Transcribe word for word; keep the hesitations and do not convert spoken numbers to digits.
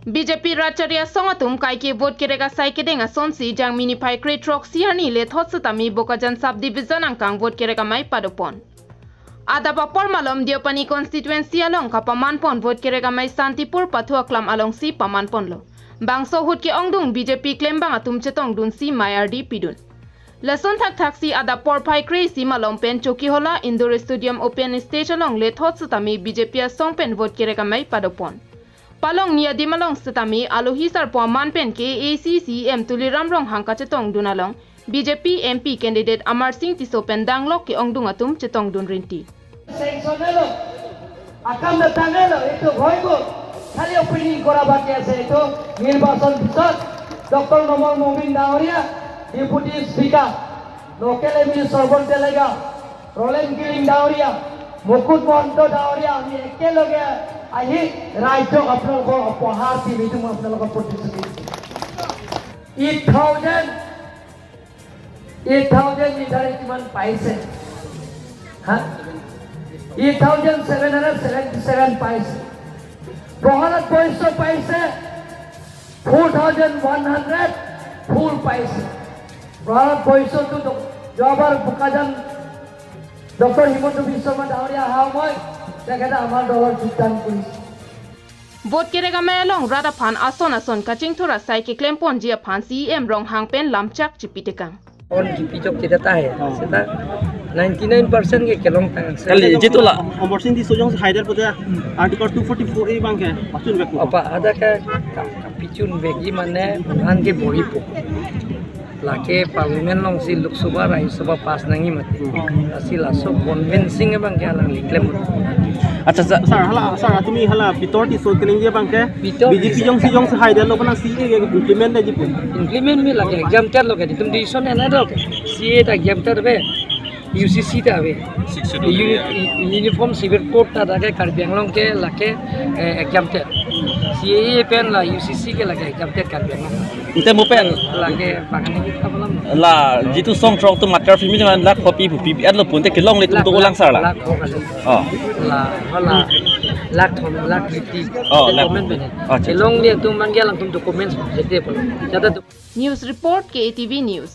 B J P Ratchari asong atum kaike vote kerek asai kedeng asonsi Jangmi niphai kre throksi arni lethot setame Bokajan Sub Division angkang vote kerek amei padopon. Adap apor malom Deopani constituency along kapamanpon vote kerek amei Santipur pathu aklam alongsi pamanponlo. Bangso ahut ke-ongdung B J P klembang atum chetongdunsi mei ardi pidun. Lason thakthaksi adap porphai kre-isi malom pen Chokihola Indoor Stadium open stage along lethot setame B J P asong pen vote kerek amei padopon. Palongni adim along setame alohi sarpo aman pen ke A C C E M Tuliram Ronghang kachetongdun along B J P M P candidate Amarsing Tisso pen danglok ke-ongdung atum chetongdun rinti. Sanction helo, akam datang helo, এইটো হৈ গ'ল। খালি opening কৰা বাকী আছে। এইটো নিৰ্বাচন পিছত ডক্টৰ নোমল মমিন ডাঙৰীয়া, deputy speaker, local M L A সৰ্বন তেলেগা, ৰলেন কিলিং ডাঙৰীয়া, মুকুট মহন্ত ডাঙৰীয়া, আমি একেলগে আহি ৰাইজক আপোনালোকক উপহাৰ দিম, এইটো মই আপোনালোকক প্ৰতিশ্ৰুতি দিছোঁ। Eight thousand, eight thousand লিটাৰে কিমান পাইছে? হা? Eight thousand seven hundred seventy seven পাইছে। প্ৰহ্লাদ বৈশ্য পাইছে four thousand one hundred full পাইছে। প্ৰহ্লাদ বৈশ্যটো ড-, যোৱাবাৰ বোকাজান ডক্টৰ হিমন্ত বিশ্ব শৰ্মা ডাঙৰীয়া অহা সময়ত তেখেতে আমাৰ দলত যোগদান কৰিছে। Vote kerek amei along rat aphan ason ason kachingthur asai keklemponji aphan C E M Ronghang pen lamchak chipitekang. On kipijok kita tahe, seta ninety nine percent ke kelongtang. Kali, jitu la. Amarsing Tisso jongsi haidet pute Article two forty-four A abang ke pachunvek. Apa ada ke ka-, kapichunvekji mane, an ke bohipo. Lake parliament alongsi Lok Sabha, Rajya Sabha pass nangji mati. Lasi laso convincing abang ke alangli klem. Accha, accha. Sir, hala, sir, atumi hala Pitor Tisso kelengji abang ke Pitor B J P Tisso. Jongsi jongsi haidetlo, apana C A A ke implement detji pu. Implement me lake exempted lo ke, itum decision ena lo ke. C A A ta exempted ave, U C C ta ave. Sixth Schedule. Uni-, u-, Uniform Civil Code ta lake Karbi Anglong ke lake, eh, exempted. C A A pen la U C C ke lake exempted Karbi Anglong. Ante mo pen lake bangani kita malam. La jitu song throk atum matter fimi man lakh kopi bupi at lo pun te kelongle atum to ko lang sar la. Lakh kopi. Oh. La, la, lakh thom, lakh fifty. Oh, lakh. Comment bene. Oh, accha, accha. Kelongle atum mangge alangtum documents jete polo. Jata tu- News report, K A T V News.